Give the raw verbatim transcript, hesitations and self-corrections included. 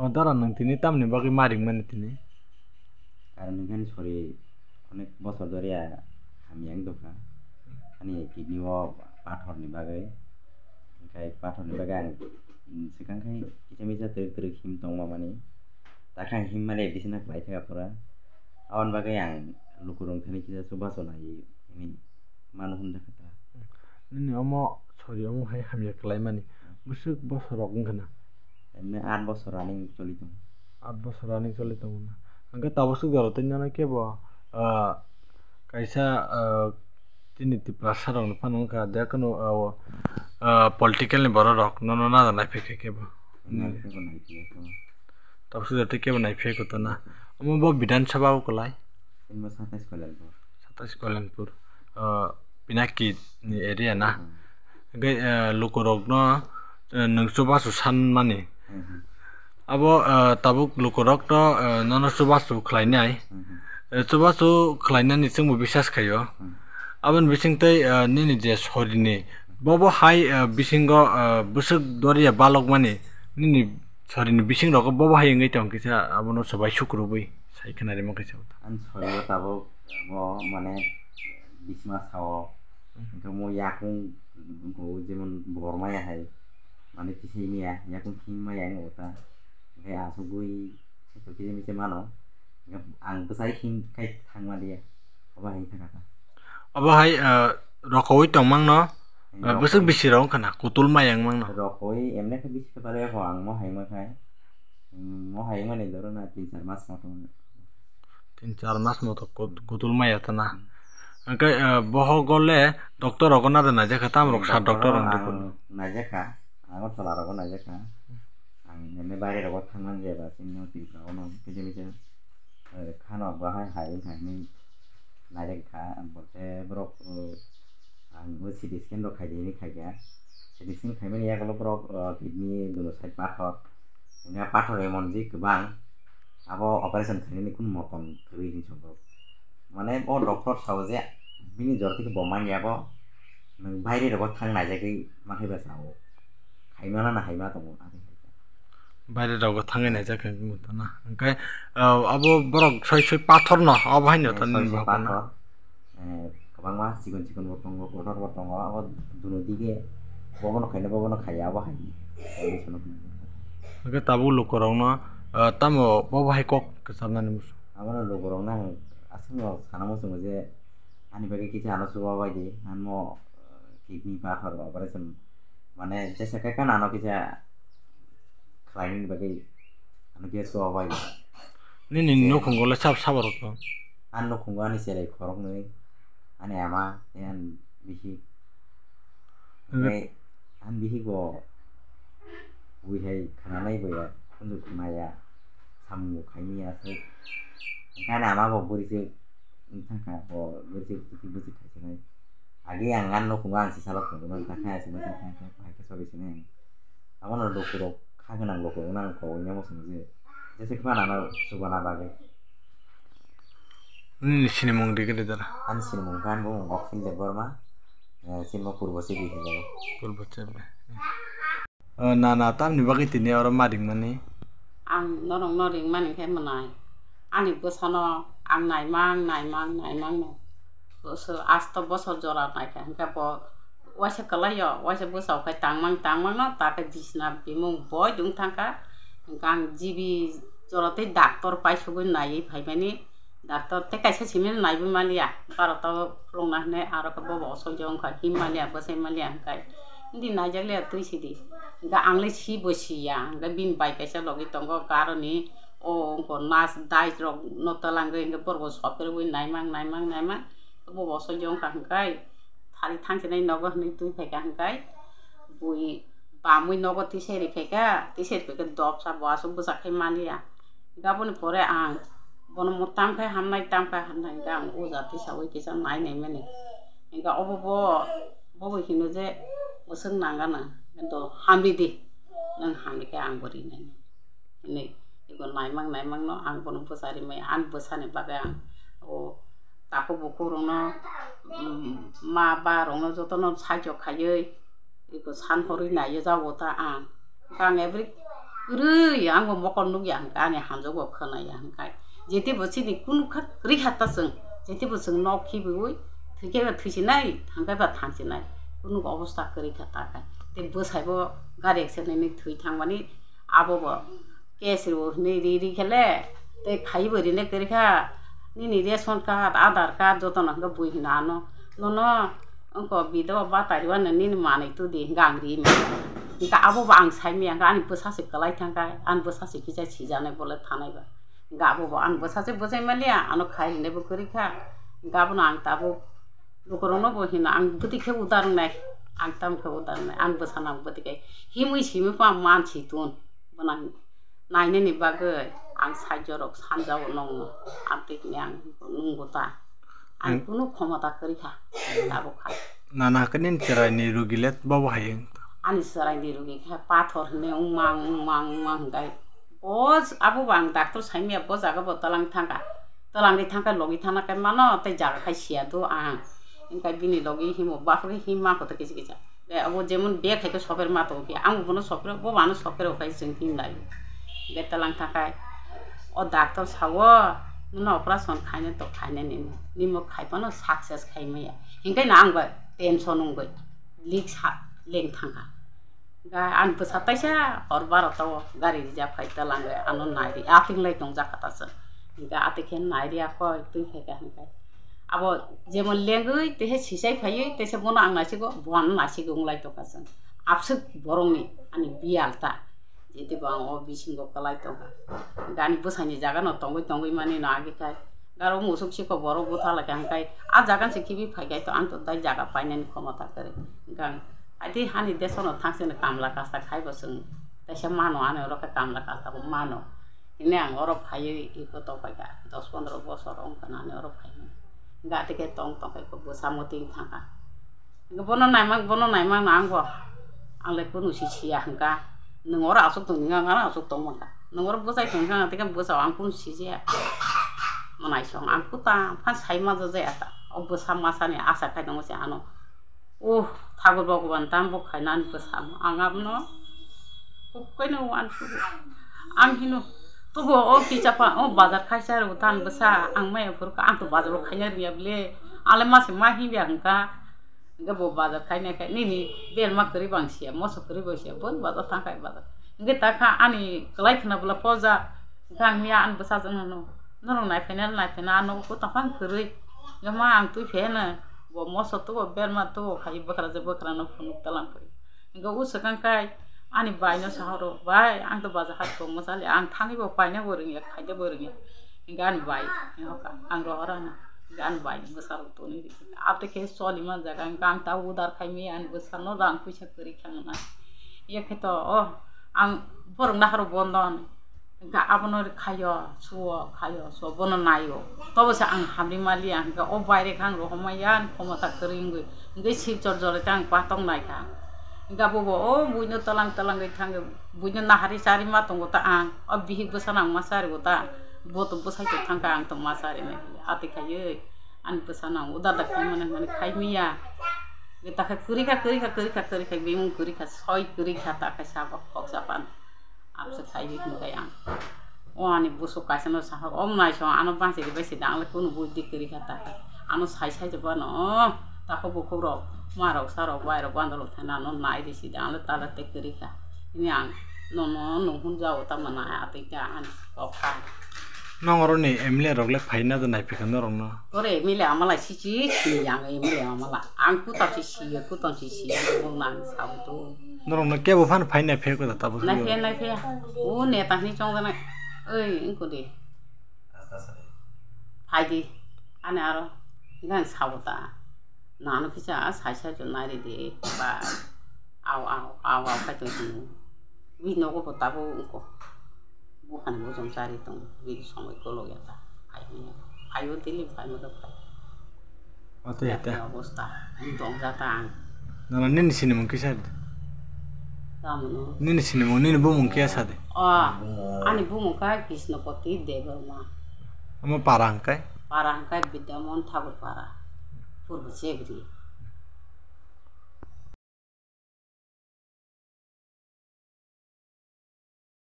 O dara, nwng tini tamni bagwi ma ringmani tini? Karon hwnkhe ani sori onek bosor dhoriya hamya wng tongkha. Ani kidney o pathor ni bagwi. Hwnkhe pathor ni bagwi ang, mm, swkang khai kisa misa twrwk twrwk him tongma mani. Takhe ang him mani bisina khlai thaka pura. Aboni bagwi ang lukurok thani kisa chubachu naiwi hwnwi mano hwnjakha ta. Nini omo sori omo hai hamya khlaimani bwswk bosorok wngkha na? Emne aat bosor running choli tongo. Aat bosor running choli tongo na? Hwnkhe tabuk swk jora tei nono kebo, ah, kaisa, ah, chini Tiprasa rokni phano wngkha je kunu, ah, ah, political ni borok rok nono naja naiphai khe kebo. Naiphai bo naiphai khe. Tabuk swk jora tei kebo naiphai khe to na? Omo bo Bidhan Sabha o kwlai? Chini bo satais Kalyanpur. Satais Kalyanpur. Ah, Pinaki ni area na? Hmm. Hwnkhe, eh, lukurokno, eh, nwng chubachu sanmani. Hmm, hmm. Abo, eh, tabuk lukurokno, eh, nono chubachu khlainai. Hmm, hmm. Eh, chubachu khlainani chwngbo bisas khaio. Hmm. Aboni bisingtwi, eh, nini je sorini, bobo hai, eh, bisingo, eh, bwswk doriya balokmani, nini sorini bisingrogo bobo hai wngwi tong kisa abono swbai sukrubwi sai khna rima kaisa. Ani sorio tabuk bo mane bisma sao. Hmm. Hwnkhe mo yakung wngkho jemon bor maya hai. Mane tisai maya yakung him maya wng ota. Hwnkhe asugwi kisa misa mano. Hwnkhe ang bwsai him khai thangma liya. Obo hai thangkha ta. Obo hai, ah, rokoui tongmangno, ah, bwswk bisi rok wngkha na kutul maya wngmangno. Rokoui emne khe bisi khe pare ho ang mo hai ma khai. Hmm, mo hai mani doro na tin char mas mo tong. Tin char mas moto kut-, kutul maya ta na. Hmm. Hwnkhe, eh, bohogo le doctor rogo nada naijakha, tam rok sa doctor rok ang naijakha, Agartala rogo naijakha. Ang emne baire rogo thangmani jeba chini Tripura o no kisa misa, eh, khano bahai hai wngkha hinwi naijakha. Ang bo khe borok, eh, ang bo C T scan rok khaidi hinwi khaikha. C T scan khaimani yagulo borok, eh, kidney duno side pathor. Hwnkhe pathor emon je kwbang, abo operation khainani kunu motom kwrwi hinwi songkha. Mane o doctor sao je bini jora theke bo manya bo, nwng baire rogo thang naijagwi ma khe ba sao. Haima na haima tongo, abo hai khe. Baire rogo thangwi naijak khe wngwi tongna. Hwnkhe, ah, abo borok soi soi pathor no, abo haino Eh, to soi nini soi bokol no. Pathor. Eh, kwbangma chikon chikon bo tongo, kotor bo tongo, abo duno dige bobono khaina bobono khaiya, abo hai. Hwnkhe tabuk lukurokno, ah, tamo bobo hai kok kwcharnani muchung? Abono lukurokno ang aswkno sana muchungo je ani bagwi kisa ano chuba bai di, ano, ah, kidney pathor operation, mane jesa khe kheno ano kisa khlainani bagwi ano kisa chuba bai di. Nini nukhungo le sab sabo rok tong? Ani nukhungo ani cherai khoroknwi, ani ama tei ani bihik. Hwnkhe ani bihik bo bui hai khnanai bo ya, khunju khna ya, samung bo khaimani ya se. Hwnkhe ani ama bo bwrwi se wng thangkha, bo bwrwi se bwswk khai sinai. Age ang ani nukhungo ang se salok tongo, nang ta khe aswk bai khe sori sinai ang. Abono lukurok kha gwnang lukurokno ang kowoi nangma song je. Jesa khe phano ano chubana bagwi. Nini sinimung di gede dara. Ani sinimung khe ani bumung Akhil Debbarma, eh, sinimung Purbo Sibi hinjago. Purbo Sibi. Eh, na, na, tamni bagwi tini oro ma ringmani? Ang norokno ringmani khe mwnai. Ani bwsano ang naimang, naimang, naimang no. Bwswk asto bosor jora naikha, hwnkhe bo waisa kwlaio, waisa bwsao khai tangmang tangmang no, ta khe bisna bimung boi dung thangkha. Hwnkhe ang G B jora tei doctor paisugwi naiwi phaimani, doctor tei kaisa simi naiwi maliya, baro tabuk phulukna hinwi aro khe bobo osoijo wngkha, him maliya, bwsai maliya hwnkhe, "Hindi naijak liya, twi sidi." Hwnkhe ang le si bo siya, hwnkhe bini bai kaisa logi tongo, aroni o wngkha nurse dais rok no twlangwi, hwnkhe borok bo soperwi naimang, naimang, naimang, bobo osoijo wngkha hwnkhe. Thari thangsinai nogo hinwi twi phaikha hwnkhe bui bamwi nogo tisai rikhaikha, tisai rikhaikhe dopsa bo aswk bwsa khai maliya. Hwnkhe aboni pore ang bono mo tamkhe hamnai, tamkhe hamnai hwnkhe ang o jati saui kisa nai naimani. Hwnkhe obo bo, bo bo hino je bwswk nangana, kintu hamridi, nwng hamrikhe ang bo rinai. Hinwi eko naimang naimang no ang bono bwsa rimai, ani bwsani bagwi ang o takhuk bukhuk rokno, mm, ma ba rokno jotono saichok khaiwi eko san horwi naiwi jago ta ang. Ang every Kwrwi ang bo mokol nukya hwnkhe ani hamjakgo khwnaya hwnkhe. Jete bo chini kunu kha kwrwi kha ta chwng. Jete bo chwng nok khibiwi thwikhe ba thwisinai, thangkhe ba thangsinai. Kunu obosta kwrwi kha ta khe. Tei bwsai bo gari accident ni thwi thangmani abo bo case rw hwnwi ri ri khe le tei phaiwi bo rina kwrwi kha. Nini ration card, Aadhaar card jotono hwnkhe bui hino ano. Nono wngkha bidoba batairwano nini manwi tudi hwnkhe ang ri manya. Hwnkhe abo bo ang sai manya, hwnkhe ani bwsa se kwlai thangkha, ani bwsa se kisa sijaknai bole thanai ba. Hwnkhe abo bo ani bwsa se bwsai maliya, ano khai rinai bo kwrwi kha. Hwnkhe abono ang tabuk lukurokno bo hino ang bwtwi khe udar wngnai, ang tamo khe udar wngnai, ani bwsano ang bwtwi khe himwi simi pha man si tun. Bono ang nainani bagwi ang saijo rok sanjao nongno, amtwi hwnwi ang nungbo ta. Ang Hmm. kunu khomota kwrwi kha, tabuk kha. Nana hwnkhe nini chwraini rugi le bobo hai wng? Ani chwraini rugi khe pathor hwnwi wngmang, wngmang, wngmang hwnkhe bo abo bo ang doctor saimaya bo jaga bo twlang thangkha. Twlangwi thangkha logi thangna khe mano tei jaga khai siya do ang. Hwnkhe bini logi himo baphuri himma koto kisa kisa. Be abo jemon bek hai khe soper ma tongo khe, ang bono soper, bo ano soper o khai chwng tin lai. Be talang thakai, o doctor sao, "Nono operation khaina to khaina nini, nimo khai phano success khai maya." Hinkhe na ang ba tension wngwi lik sa leng thangkha. Ga ang bwsa taisa hor barota o gari rijak phai talang ano nai ri, ating lai tong jak kha ta chwng. Hinkhe ating khe nai ri akhoi twi khai kha hinkhe. Abo jemon lengwi teisa sisai phaiwi teisa bono ang naisigo, bo ano naisigo wng lai tongkha chwng. Abswk borokni ani biyal ta. Jete bo ang o bisingo kwlai tongkha. Gani bwsani jaga no tongwi tongwi mani no agi khai. Garo musuk siko borok butha lai kha hwnkhe a jaga se khibi phai khai to ang to dai jaga painani khomota kwrwi. Hwnkhe ang adi hani desono thang sini kamla kasta khai bo chwng teisa mano ani oro khe kamla kasta bo mano. Hwnwi ang oro phaiwi eko tongphaikha, dos pondro bosor wngkha nani oro phaimani. Hwnkhe atike tong tong khe bwsa muiting thangkha. Hwnkhe bono naimang, bono naimang no ang bo, ang le kunu si siya hwnkha. Nwng oro aswk tong hwnkha, ang oro aswk tong mankha. Nwng oro bwsai tong hwnkha, atike bwsao ang kunu sijaya. Mwnaisong ang kuta phan sai manjak jaya ta. O bwsa masani asa khai tongo se ano. Oh, Thakur Bhagwan, tamo bo khainani bwsano ang abono hukkhaino uansukgo. Ang hino, tobo o kichapa, o bazar khaisa rw tan bwsa, ang maya phuru kha, ang to bazaro khaina rwya bwle, ale mase ma himya hwnkha, hwnkhe bo bazar khaina khe nini berma kwrwi bang siya, moso kwrwi bo siya, boni bazar thang khai bazar. Hwnkhe ta kha ani kwlai khwna bwla poja, hwnkhe ang miya ani bwsajwk no, norok nai phaina, nai phaina, ano kotong phang kwrwi, hwnkhe ma ang twi pheno. Bo moso tubo berma tubo khai bwkra je bwkra no phunuk talang koi. Hingke o swkang kai ani bai no sahoro, "Bai, ang to baja hai kok mwsali, ang thani bo paina bo rwngya, khaida bo rwngya." Hingke ani bai, hingke ang rohor ano, hingke ani bai ni bwsarok toni rikhe. Abte khe choli manjak, hingke ang ta udar khai mi ani bwsa no rang puisa kwrwi kha na. Ye khe to, o, ang borok naharo bondon. Hingke abono khaio, suo, khaio, suo, bono naio. Tobo se ang hamri maliya, hingke o baire khe ang rohormaiya, ani khomota kwrwi wngwi. Hingke Silchar jora khe ang patok naikha. Hingke abobo o buino tolang tolang wi thangwi, buino nahari chari ma tongo ta ang. O bihik bwsano ang ma charigo ta. Bo to bwsai tong thangkha, ang to ma charinai. Ati khaiwi ani bwsano ang uda da khaimani hwnmani khaimiya. Takhe kwrwi kha, kwrwi kha, kwrwi kha, kwrwi kha, bimung kwrwi kha, soi kwrwi kha, ta khe sabo khoksa pan. Abse khai di hingkai ang. O ani busuk kaisa no saha, "Om nai song ano bangsi di bai si dang le kunu bui di kiri kha ta kha. Ano sai sai jeba no, ta kho bukhuk rok, ma rok, sa rok, bai rok, bandor rok thana ano nai di si dang le ta le te kiri kha." Ini ang no no no hun ja o ta mana ati ka an kok kha. Nong oro ni M L A rok le phai na da nai phikha norok no. Ore M L A amala si si si yang M L A amala. Ang kutam si si kutam si si ang bong nang sa tu. Norok no kebo phan phai nai phek da tabuk. Nai phe, nai phe. O neta hini chong da nai. Oi, engko de. Phai di. Ani aro. Nang sa ta. Nano kisa sai sai to nai ri de. Ba. Au, au, au, au, kai to hino. Wi nogo bo tabo engko. Buphani bujong chari tongo, bini songwi kolokya ta. Phai hwnwi, phaio daily phai motho phai. Ote hete. Yakni obosta, wng tong jata ang. Nana nini sinimung kisa de? Tamoni. Nini sinimung, nini bumung kisa de? O, ani bumung kha Krishnapati Debbarma. Omo para hwnkhe? Para hwnkhe Bidyamohan Thakur para, Purbo Chebri.